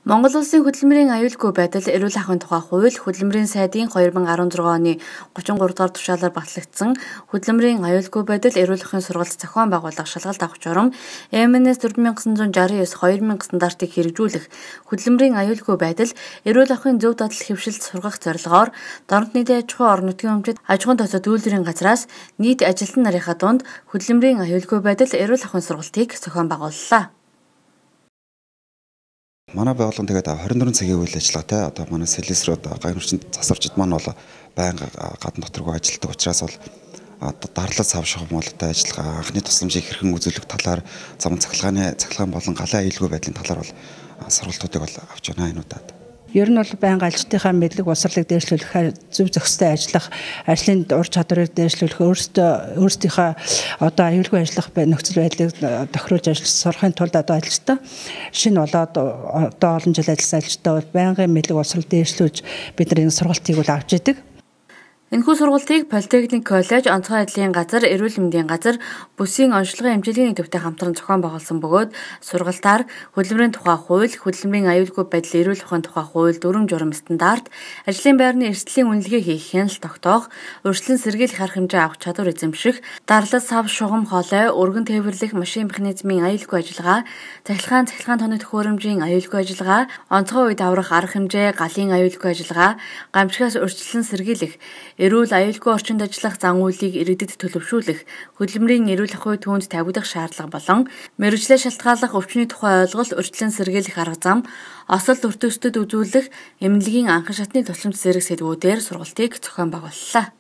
Монгол Улсын хөдөлмөрийн аюулгүй байдал эрүүл ахуйн тухай хууль хөдөлмөрийн сайдын 2016 оны 33 дугаар тушаалаар батлагдсан хөдөлмөрийн аюулгүй байдал эрүүл ахуйн сургалт зохион байгуулах шалгалт авах журам МНС 4969 2000 стандартыг хэрэгжүүлэх хөдөлмөрийн аюулгүй байдал эрүүл ахуйн зөв дадал хэвшилд сургах зорилгоор Дорнот нийтийн аж ахуйн орон нутгийн өмчит аж ахуйн тооцоо дүүлрийн газраас нийт ажилтан нарынхаа дунд хөдөлмөрийн аюулгүй байдал эрүүл ахуйн сургалтыг зохион байгууллаа. Манай байгууллага тэгээд 24 цагийн үйл ажиллагаатай одоо манай сэлэсрүүд гайн хүчин засварчид маань бол байнга гадна доторгүй ажилладаг учраас бол одоо дарлал сав шугамуултай ажиллагаа анхны тусламжийг хэрхэн үзүүлэх талаар зам цахилгаан болон галын аюулгүй байдлын талаар бол сургалтуудыг бол авч байна энэ удаад. Ер нь бол байнга ажилтныхаа мэдлэг боловсролыг дээшлүүлэх, зөв зохистой ажиллах, ажлын ур чадварыг дээшлүүлэх, өөрсдийнхөө одоо аюулгүй ажиллах нөхцөл байдлыг тохируулж ажиллах сурахын тулд одоо ажилтаа шинэ болоод одоо олон жил ажилласан ажилтаа бол байнгын мэдлэг боловсрол дээшлүүлж бид нар энэ сургалтыг бол авч идэг. Энэхүү сургалтыг Политехник коллеж, онцгой байдлын газар, эрүүл мэндийн газар, бүсийн онцлогын эмчилгээний төвтэй хамтран зохион байгуулсан бөгөөд сургалтаар хөдөлмөрийн тухай хууль, хөдөлмөрийн аюулгүй байдал эрүүл ахуйн тухай хууль, дүрэм журам стандарт, ажлын байрны эрсдлийн үнэлгээ хийх, хяналт тогтоох, урьдчилан сэргийлэх арга хэмжээ авах чадвар эзэмших, дарлал сав шугам хоолой, өргөн тээвэрлэх машин механизмын аюулгүй ажиллагаа, цахилгаан тооны төхөөрөмжийн аюулгүй ажиллагаа, онцгой үед аврах арга хэмжээ, галын аюулгүй ажиллагаа, гамшигаас урьдчилан сэргийлэх, эрүүл аюулгүй орчинд ажиллах зан үйлийг иргэдэд төлөвшүүлэх, хөдөлмөрийн эрүүл ахуй түүнд тавигдах шаардлага болон мэргэжлээ шалтгааллах өвчний тухай ойлголт, урьдчилан сэргийлэх арга зам, осол өртөөсдөд үзүүлэх эмнэлгийн анхан шатны тусламж зэрэг сэдвүүдээр сургалтыг зохион байгууллаа.